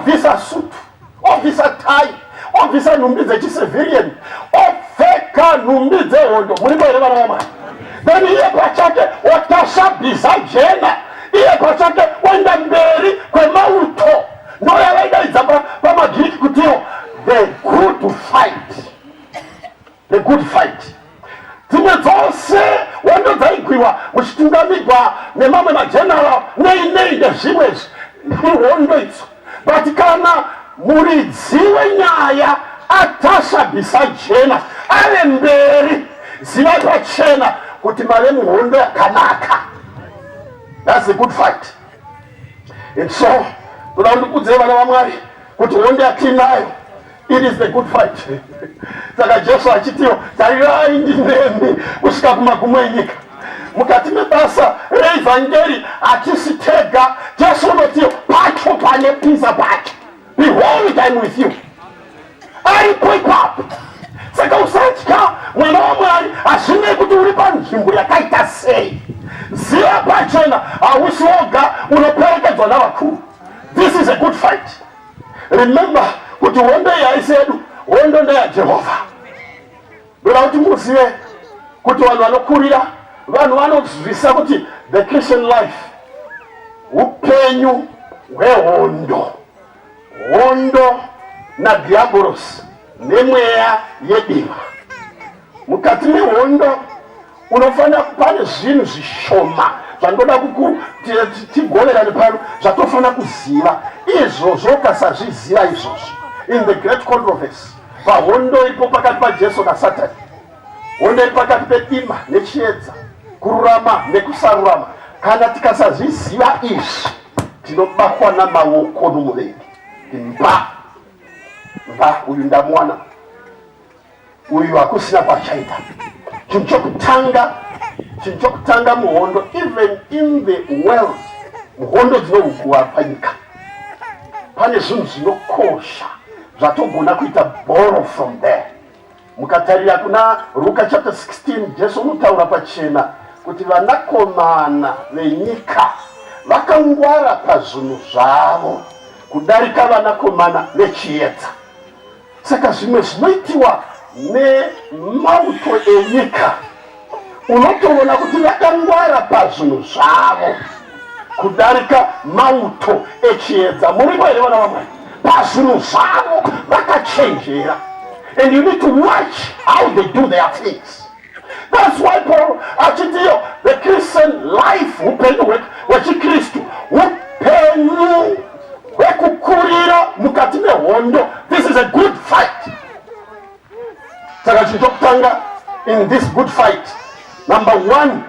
Obvisa sutu, obvisa tai, obvisa nhumbi dzechisivhiriyeni, opfeka nhumbi dzehondo. Muripo here vana vamwari? Then iye pachake otasva bhiza jena, iye pachake oenda mberi kwemauto. Ndoyavaidaidza pamagiriki kutiyo the good fight. The good fight. Dzimwe dzose hondo dzaigwiwa muchitungamigwa nemamwe mageneral nei nei nezvimwe izvi ihondo idzo but kana muridzi wenyaya atasva bhisa jena ave mberi zivai pachena kuti mave muhondo yakanaka. That's the good fight. And so toda kundikudzei vana vaMwari kuti hondo yatinayo, it is the good fight. Saka Jesu achitiwo, "Tarirai, ndinemi kusvika kumagumo enyika." Mukati mebasa reivhangeri hatisi tega. Jesu unotiyo pacho pane pisa pacho, "Behold, I'm with you." Aripo ipapo. Saka usatya, mwana waMwari. Hazvinei kuti uri panzvimbo yakaita sei, ziva pachena hausi woga, unoperekedzwa navakuru. This is a good fight. Remember kuti hondo iyi haisi yedu, hondo ndeyaJehovha. Ndoda kuti muzive kuti vanhu vanokurira, vanhu vanozvisa kuti the Christian life upenyu hwehondo, hondo nadhiabhorosi nemweya yedima. Mukati mehondo unofanira, pane zvinhu zvishoma zvandoda tigoverane pano zvatofanira kuziva izvozvo. Ukasazviziva izvozvo, in the great controversy, pahondo ipo pakati paJesu naSatani, hondo iri pakati pedima nechiedza, kururama nekusarurama, kana tikasazviziva izvi, tinobatwa namaoko nomuvengi. Mba mba, uyu ndamuwana, uyu hakusina kwachaita. Chinhu chokutanga muhondo, even in the world, muhondo dzinohuguwa panyika, pane zvinhu zvinokosha zvatogona kuita borrow from there. Mukatarira kuna Ruka chapter 16, Jesu unotaura pachena kuti vanakomana venyika vakangwara pazvinhu zvavo kudarika vanakomana vechiedza. Saka zvimwe zvinoitiwa nemauto enyika, unotoona kuti vakangwara pazvinhu zvavo kudarika mauto echiedza. Muripo here, vana vamwari? Pazvinhu zvavo vakachenjera, and you need to watch how they do their things. That's why Paul achitiyo the Christian life, upenyu hwechikristu, upenyu hwekukurira mukati mehondo. This is a good fight. Saka chinhu chokutanga in this good fight, number one,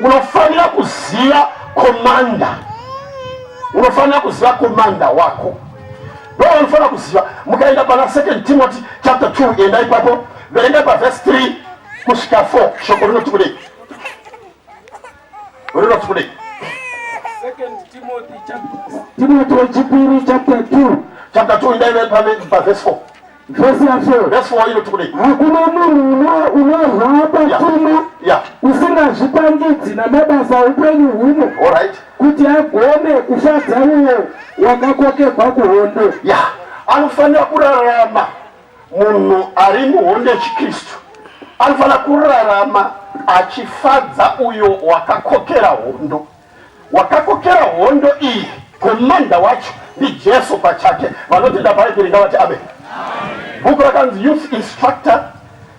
unofanira kuziva commander. Unofanira kuziva commander wako, ndo unofanira kuziva. Mukaenda pana Second Timothy chapter 2, enda ipapo, verengai pavhesi 3 kusvika 4. Shoko rinoti kudei? Rinoti kudei? Second Timothy chapter Timothy wechipiri chapter 2. Chapter 2, endai pavhesi 4. Vhesi ya4. Vhesi 4 inoti kudei? Hakuna munhu unorwa pfumo usingazvipangidzi namabasa oupenyu huno, kuti agone kufadza uwo wakakokerwa kuhondo. Ya, anofanira kurarama, munhu ari muhondo yechikristu anofanira kurarama achifadza uyo wakakokera hondo. Wakakokera hondo iyi, commander wacho ndiJesu pachake. Vanotenda Bhaibheri ngavati amen. Bhuku rakanzi Youth Instructor,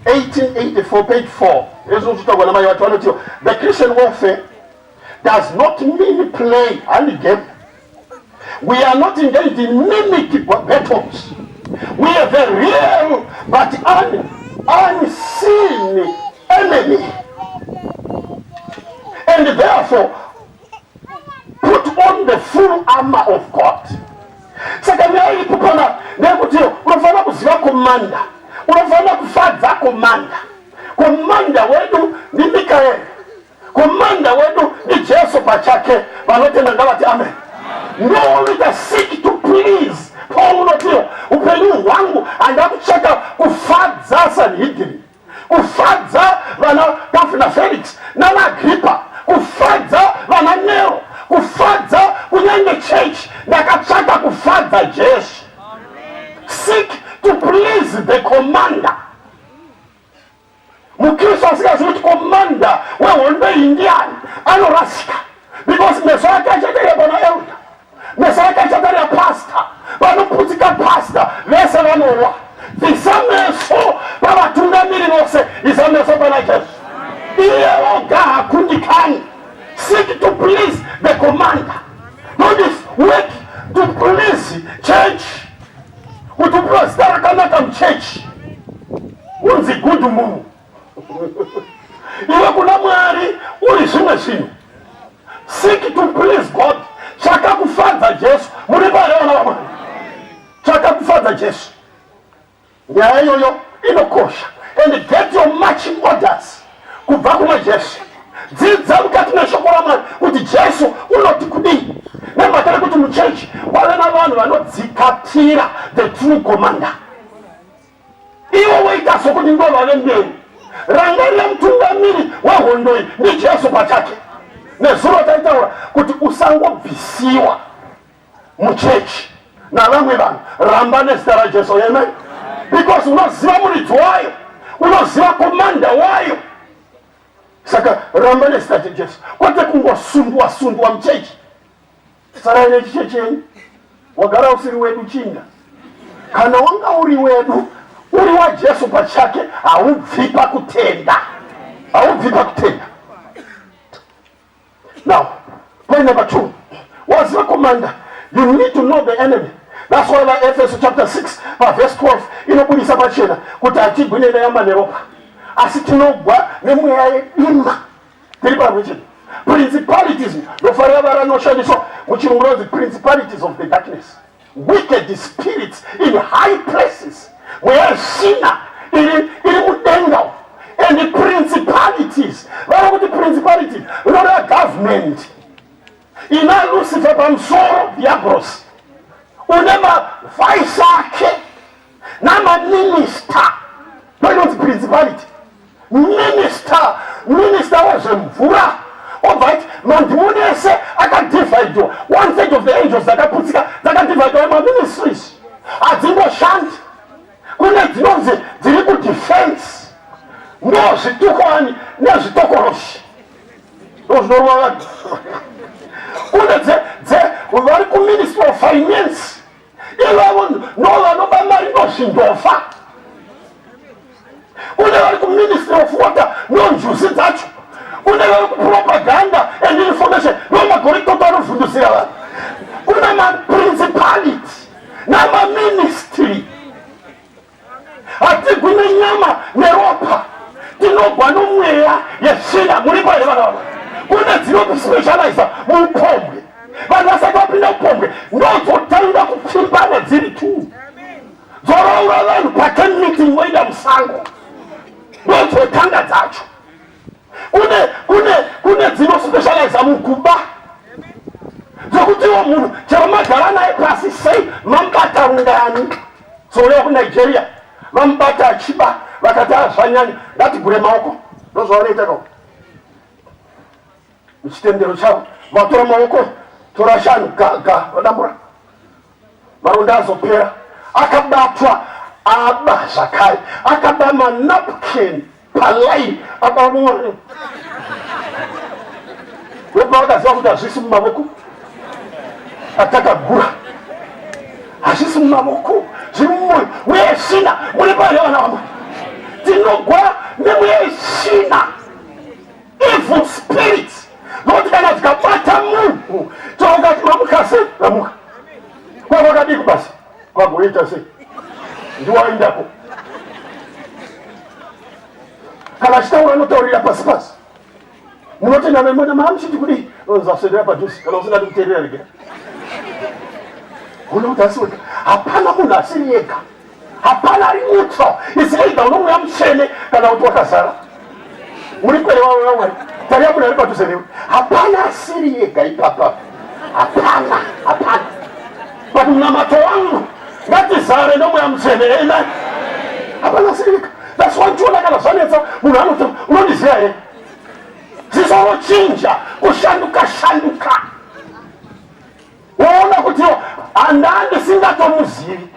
1884, page 4, ezvinotaurwa namai vati vanoti the Christian warfare does not mean play hand game. We are not engaged in mimic battles. We have a real but unseen enemy and therefore put on the full armor of God. Saka nyaya iripo pana ndeyekuti unofanira kuziva commander, unofanira kufadza commander. Commander wedu ndiMikaeri, commander wedu ndiJesu pachake. Vanotenda ngavati amen. Ndounoita seek to please. Paul unotiyo upenyu hwangu handina kutsvaka kufadza Sanhedrin, kufadza vana Gavhuna Felix nanaAgripa, kufadza vana Nero, kufadza kunyange chechi. Ndakatsvaka kufadza Jesu. Seek to please the commander. MuKristu asingazivi kuti commander wehondo iyi ndiani anorasika because meso ake achatarira pana elder, meso ake achatarira pastor. Vanoputsika pastor vese vanowa. Bvisa meso pavatungamiri vose, isa meso pana Jesu. Iye oga hakundikani. Seek to please the commander, not if work to please church. Kuti upiwe zita rakanaka muchechi unzi good munhu, iwe kuna Mwari uri zvimwe zvinhu. Seek to please God. Tsvaka kufadza Jesu. Muri pare, vana vaMwari? Tsvaka kufadza Jesu. Nyaya iyoyo inokosha. And get your marching orders kubva kuna Jesu. Dzidza mukati meshoko raMwari kuti Jesu unoti kudii, nemhaka yekuti muchechi wave navanhu vanodzikatira the true commander. Ivo voita sokuti ndo vave mberi. Rangarira, mutungamiri wehondo iyi ndiJesu pachake. Nezuro taitaura kuti usangobvisiwa muchechi navamwe vanhu. Ramba nezita raJesu. Amen. Because unoziva muridzi wayo, unoziva commander wayo. Saka ramba nezita raJesu, kwete kungosundwa sundwa muchechi. Sarai nechichechi yenyu. Wagara usiri wedu, chinda. Kana wanga uri wedu, uri waJesu pachake, haubvi pakutenda, haubvi pakutenda. Now, point number two. Waziva commander, you need to know the enemy. That's why vaEfeso chapter 6 paverse 12 inobudisa pachena kuti hatigwi nenyama neropa, asi tinogwa nemweya yedima. Tiri pamwe chete. Principalities, ndofarira varanoshandiswa muchirungu ronzi principalities of the darkness, wicked spirits in high places. Mweya svina iri mudenga. And principalities, vari kuti principalities rinoreva government ina Lucifer pamusoro, diablos, une mavice ake namaminista. Ndoinonzi principality. Minister, minister wezvemvura obva ati madhimoni ese akadivhaidwa. One third of the angels dzakaputsika, dzakadivhaidwa maministries, hadzingoshandi. Kune dzinonzi dziri kudefense, ndo zvitukwani nezvitokoroshi, ndo zvinorova vanhu. Kune vari kuMinistry of Finance, ivavo ndo vanoba mari, ndozvindofa. Kune vari kuMinistry of Water, nonjuzi dzacho. Kune vari kuPropaganda and Information, ndo magoritoto anovhundusira vanhu. Kuna maprincipality namaministry. Hatigwi nenyama neropa, tinogwa nomweya yesvina. Muripo here, vana vava? Kune dzinospecializa muupombwe. Vanhu vasati vapinda upombwe, ndodzotanga kupfimbana dziri two, dzoroura vanhu pacamp meeting, voenda musango. Ndodzotanga dzacho. Kune dzinospecializa mukuba, dzokutiwo munhu chero magara naye pasi sei, mamubata rungani. Dzouya kuNigeria, vamubata achiba, vakati, "Azvanyanya, ngatigure maoko." Ndozvavanoita kao muchitendero chavo. Vatora maoko, tora shanu, ga ga, vadambura maronda, azopera. Akabatwa aba zvakare, akaba manapkin palaini, akabamwa. Ndopa vakaziva kuti hazvisi mumavoko atakagura, hazvisi mumavoko, zviri mumwoyo. Mweya yesvina. Muri pare, vana vamwe? Tinogwa nemweya yesvina, evil spirits, nokuti kana dzikabata munhu, chaukati mamuka sei, ramuka kwakwakadii kubasa kwagoita sei, ndiwaendako. Kana achitaura anotaurira pasi pasi. Munotenda memona maamuchiti kudii, zaswedera padhuze. Kana usingadi kuteerera, regera. Ona kuti asi wega. Hapana munhu asiri ega, hapana ari neutral. Is either unomweya mutsvene kana kuti wakazara. Muri kwere wavo vaMwari? Tarira munhu ari padhuze newe. Hapana asiri ega ipapa, hapana, hapana. But munamato wangu, ngatizare nomweya mutsvene. Amen. Hapana asiri ega. That's why tiona kana zvanetsa, munhu anoti, "Unondiziva here?" Ziso rochinja, kushanduka shanduka, woona kuti handa ndisingatomuzivi.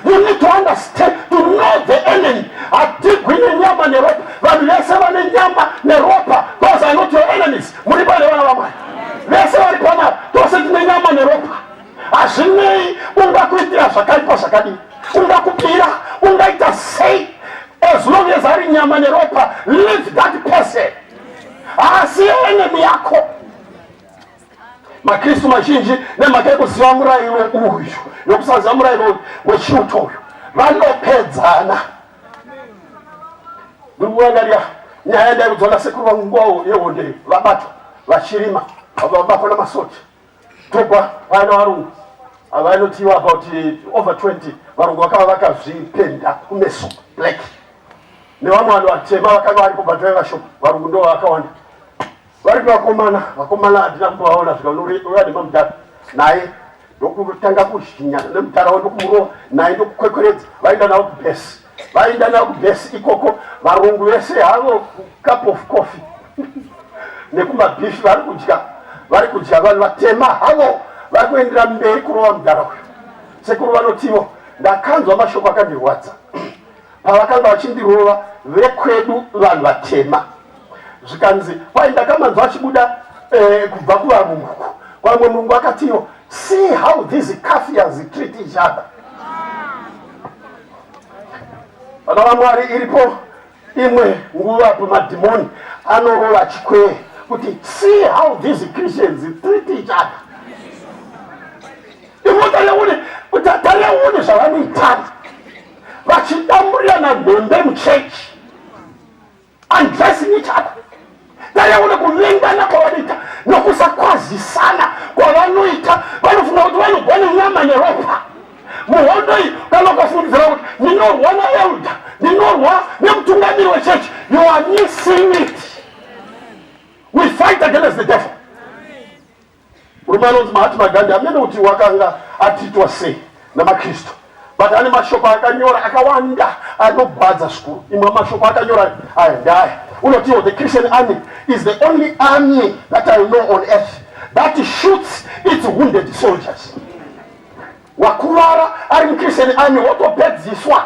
You need to understand, to know the enemy. Hatigwi nenyama neropa. Vanhu vese vane nyama neropa, those are not your enemies. Muri pane vana vaMwari vese vari panapa, tose tine nyama neropa. Hazvinei ungakuitira zvakaipa zvakadii, ungakubira, ungaita sei, as long as ari nyama neropa, leave that person. Haasi enemy yako. MaKristu mazhinji, nemhaka yekuziva murayiro uyu, yokusaziva murayiro wechiuto uyu, vanopedzana. Ndikurangarira nyaya yandaiudzwa nasekuru vangu nguva yehondo iyi. Vabatwa vachirima, vabatwa namasoja, togwa vana varungu vanotiwa about over 20 varungu vakava vakazvipenda kumeso black, nevamwe vanhu vatema vakanga varipo, but vaiva vashoma. Varungu ndo vakawanda varipo. Vakomana, vakomana handina kumbovaona. Zvika nemamudhara naye, ndokutanga kuzhinyana nemudhara wo, ndokumurova naye, ndokukwekweredza. Vaenda navo kubhesi, vaenda navo kubhesi ikoko. Varungu vese havo, cup of coffee nekumabhifi vari kudya, vari kudya. Vanhu vatema havo vari kuendera mberi kurova mudhara uyu. Sekuru vanotivo, "Ndakanzwa mashoko akandirwadza pavakanga vachindirova vekwedu vanhu vatema." Zvikanzi kwai, "Ndakamanzwa achibuda kubva kuvarungu. Kwamwe murungu akatiyo, 'See how these Kaffirs treat each other.'" Vana vaMwari, iripo imwe nguva pamadhimoni anorova chikwee kuti, "See how these Christians treat each other." Imwe tareune zvavanoitana, vachidamburirana nhembe muchechi, undressing each other. Tareune kuvengana kwavanoita nokusakwazisana kwavanoita. Vanofunga kuti vanogwa nenyama neropa muhondo iyi. Kana ukafungidzira kuti ndinorwa naelder, ndinorwa nemutungamiri wechechi, you are missing it. We fight against the devil. Murume anonzi Mahatma Gandhi, amene kuti wakanga atiitwa sei namaKristu, but ane mashoko akanyora akawanda anogwadza zvikuru. Imwe mashoko akanyora aya ndaya unotiwo, "The Christian army is the only army that I know on earth that shoots its wounded soldiers." Wakuvara ari muChristian army wotopedziswa,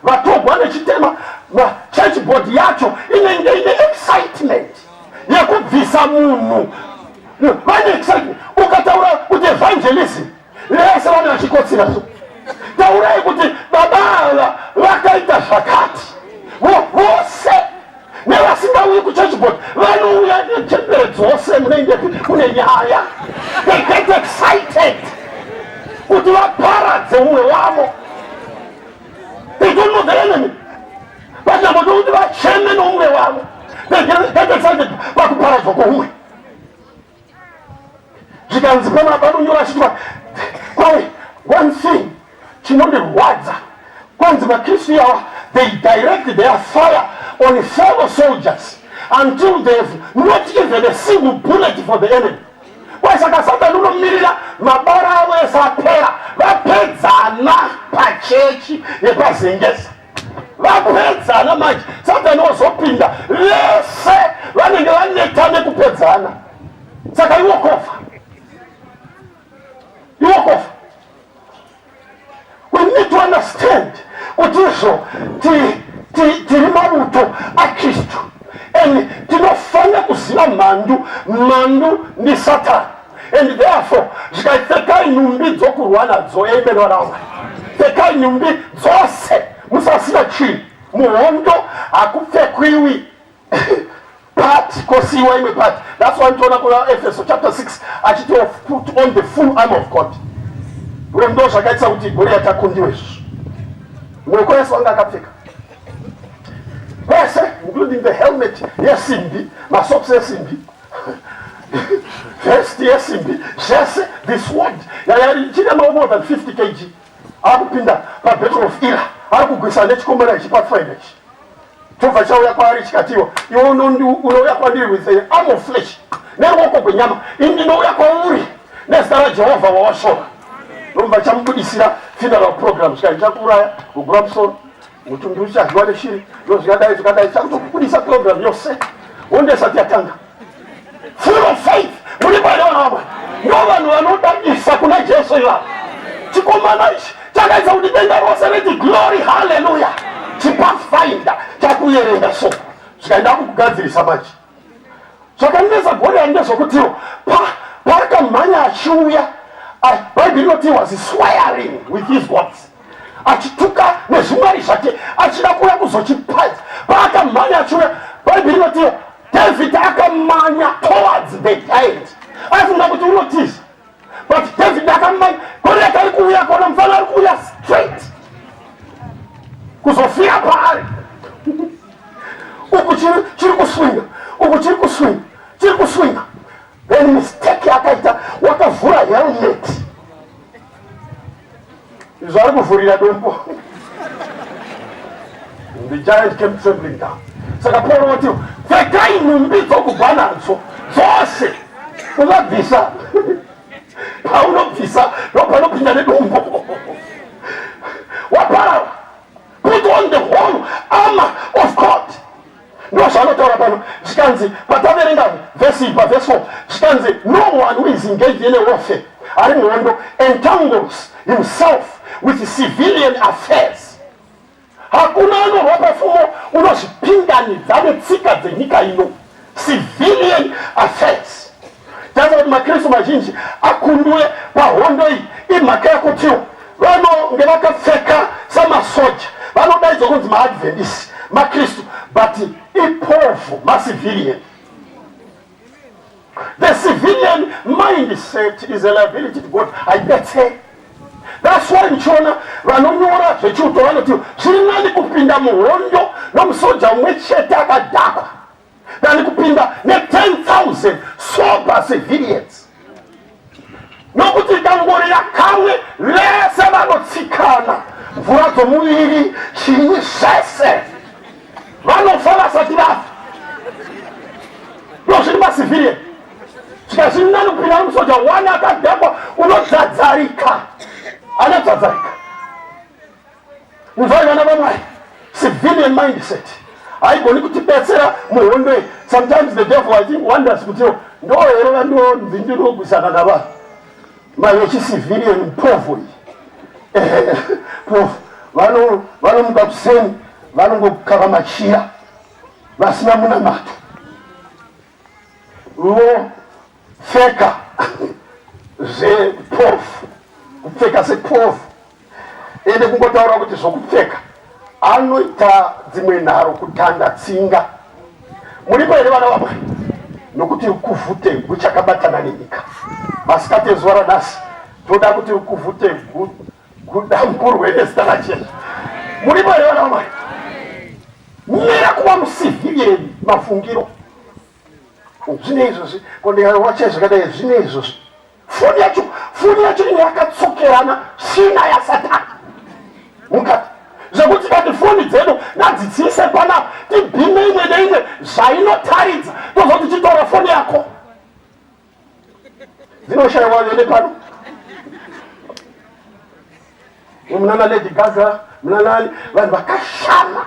vatogwa nechitema. Church board yacho inenge ine excitement yekubvisa munhu. Vane excitement. Ukataura kuti evangelism, vese vane vachikotsira. So taurai kuti baba ava vakaita zvakati, vose nevasingauyi kuchurch board vanouya nechembere dzose. Munoendepi? Kune nyaya. They get excited kuti vaparadze umwe wavo. They don't know the enemy, vachamboto kuti vacheme noumwe wavo. They get excited pakuparadzwa kwoumwe. Zvikanzi pana panonyora achitwa kwai, one thing chinondirwadza, kwanzi maKristu ava, they direct their fire on fellow soldiers until they've not even a single bullet for the enemy. Kwai saka Satani unomirira mabara avo ese apera, vapedzana pachechi yepaZengeza, vapedzana manje, Satani ozopinda. Vese vanenge vaneta nekupedzana. Saka iwo kofa, iwo kofa. We need to understand kuti izvo tiri mauto aKristu and tinofanira kuziva mhandu. Mhandu ndiSatani, and therefore zvikapfekai nhumbi dzokurwa nadzo. Amen, vana vaMwari. Pfekai nhumbi dzose, musasina chinhu. Muhondo hakupfekwiwi part kosiyiwa imwe part. That's why toona kuna Efeso chapter 6 achiti, "Put on the full armor of God." Ndo ndo zvakaitisa kuti Goriati akundiwe izvozvo. Mweko yese wanga akapfeka kwese, including the helmet yesimbi, masocks esimbi, vest yesimbi, zvese. The sword yaichirema more than 50 kg. Akupinda paBattle of Elah, ari kugwisa nechikomana ichi, Pathfinder ichi. Chobva chauya kwaari chikatiwa, "Iwe unouya kwandiri with an arm of flesh, neruoko gwenyama. Ini ndinouya kwauri nezita raJehovha wawashora." Ndomva chamubudisira funeral program. Chikati chakuuraya, kugura musoro, mutumbi uchadyiwa neshiri, ndo zvikadai zvikadai. Chakutokubudisa program yose hondo isati yatanga. Full of faith. Muri pale, vana vamwe ndo vanhu vanodadisa kuna Jesu ivavo. Chikomana ichi. Chakaita kuti denga rose riti glory hallelujah. Chipathfinder chakuverenga so zvikaenda kukugadzirisa manje. Zvakanetsa Goriati ndezvokutiwo paakamhanya achiuya, Bhaibheri rinoti was swearing with his gods, achituka nezvimwari zvake, achida kuuya kuzochipaidza. Paakamhanya achiuya, Bhaibheri rinoti David akamanya towards the giant, aifunga kuti unotiza, but David akamanya. Goriati ari kuuya kona, mufana ari kuuya straight kuzofira paari. Uku chiri kuswinga, uku chiri kuswinga, chiri kuswinga. Then mistake yakaita, wakavhura helmet, izvo ari kuvhurira dombo. The giant came trembling down. Saka Paul wati, pfekai nhumbi dzokugwa nadzo dzose. Ungabvisa paunobvisa ndopanopinda nedombo, waparara. Put on the whole armor of God. Ndozvaanotaura pano. Zvikanzi pataverenga vhesi iyi pavhesi 4, zvikanzi no one who is engaged in a warfare, ari muhondo, entangles himself with civilian affairs. Hakuna anorwa pafumo unozvipinganidza netsika dzenyika ino, civilian affairs. Taza kuti maKristu mazhinji akundwe pahondo iyi imhaka yakutiwo vanonge vakapfeka samasoja, vanodaidzwa kunzi maAdventist, maKristu, but ipofu, macivilian. The civilian mindset is a liability to God. Haibetseri. That's why muchiona vanonyora zvechiuto vanoti zviri nani kupinda muhondo nomusoja mumwe chete akadhakwa than kupinda ne10,000 sober civilians, nokuti ikangorira kamwe vese vanotsikana, mvura dzomuviri, chinyi zvese, vanofa vasati vafa. Ndozviri macivilian. Zvikazviri nani kupinda nomusoja one akadhakwa unodzadzarika, anodzadzarika. Muzvai vana vaMwari, civilian mindset haigoni kutibetsera muhondo iyi. Sometimes the devil, I think, wonders kuti ndo here vandonzi ndinogwisana navanhu mai vechicivilian mpovho iyi, povho vanomuka kuseni, vanongokava machira, vasina munamato, vopfeka zvepovhu, kupfeka sepovhu. Ende kungotaura kuti zvokupfeka, anoita dzimwe nharo, kutanda tsinga. Muripo here vana vamwari? Nokuti rukuvhute guchakabatana nenyika. Masikati ezuva ranhasi toda kuti rukuvhute gudamburwe nezita raJesu. Muripo here vana vamwari? Mira kuva musivhilieni mafungiro. Zvine izvozvi kondikawacha zvakadai, zvine izvozvi foni yacho, foni yacho ine yakatsokerana svina yaSatani mukati, zvekuti kati foni dzedu ngadzidziise panapa, tibhime imwe neimwe zvainotaridza, tozoti chitora foni yako. Dzinoshayiwa vene pano, munana Lady Gaga, munanani, vanhu vakashama.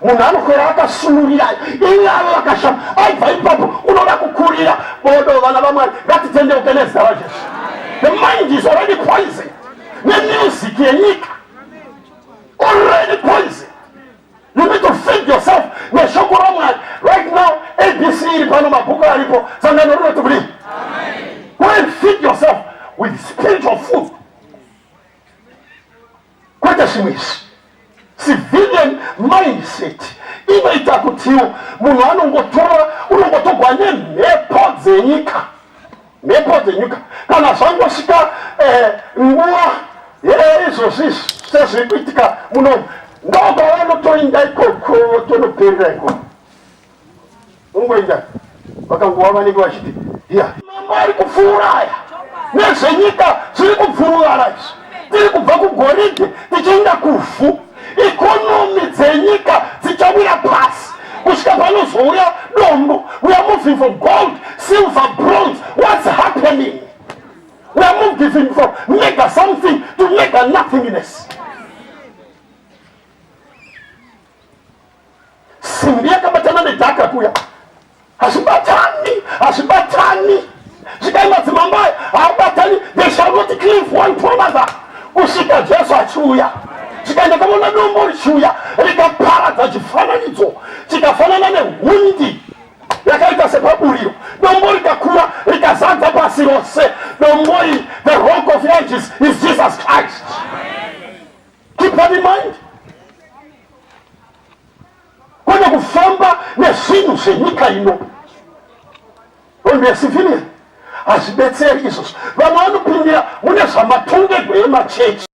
Munhu anokwera akasunurira, ivavo vakashama, aibva ipapo unoda kukurira bodo. Vana vaMwari, ngatitendeuke nezita raJesu. The mind is already poison nemusic yenyika, already poison. You need to feed yourself neshoko raMwari. Right now ABC iri pano, mabhuku aripo, sangano rinoti kudii. Go and feed yourself with spiritual food, kwete zvimwe izvi. Civilian mindset inoita kutiwo munhu anongotora, unongotogwa nemhepo dzenyika, mhepo dzenyika. Kana zvangosvika nguva yeizvozvi sezviri kuitika munomu, ndopavanotoinda ikoko, votonoperera ikoko. Ungoenda vakanguva vanenge vachiti iya mambo ari kupfuura aya nezvenyika zviri kubvuruvara izvi. Tiri kubva kugoridhe tichienda kuvhu. Economy dzenyika dzichawira pasi kusvika panozouya dombo. We are moving from gold, silver, bronze. What's happening? We are moving from mega something to mega nothingness. Simbi yakabatana nedhaka kuya hazvibatani, hazvibatani. Zvikai madzimambo aya haabatani. They shall not cleave one to another. Kusvika Jesu achiuya. Chikaenda kavona dombo richiuya rikaparadza chifananidzo chikafanana nehundi yakaita sepaburiro. Dombo rikakura rikazadza pasi rose. Dombo iri, the rock of ages is Jesus Christ. Keep that in mind. Kwete kufamba nezvinhu zvenyika ino. Don't be a civilian. Hazvibetseri izvozvo. Vamwe vanopindira mune zvamatongegwe emachechi.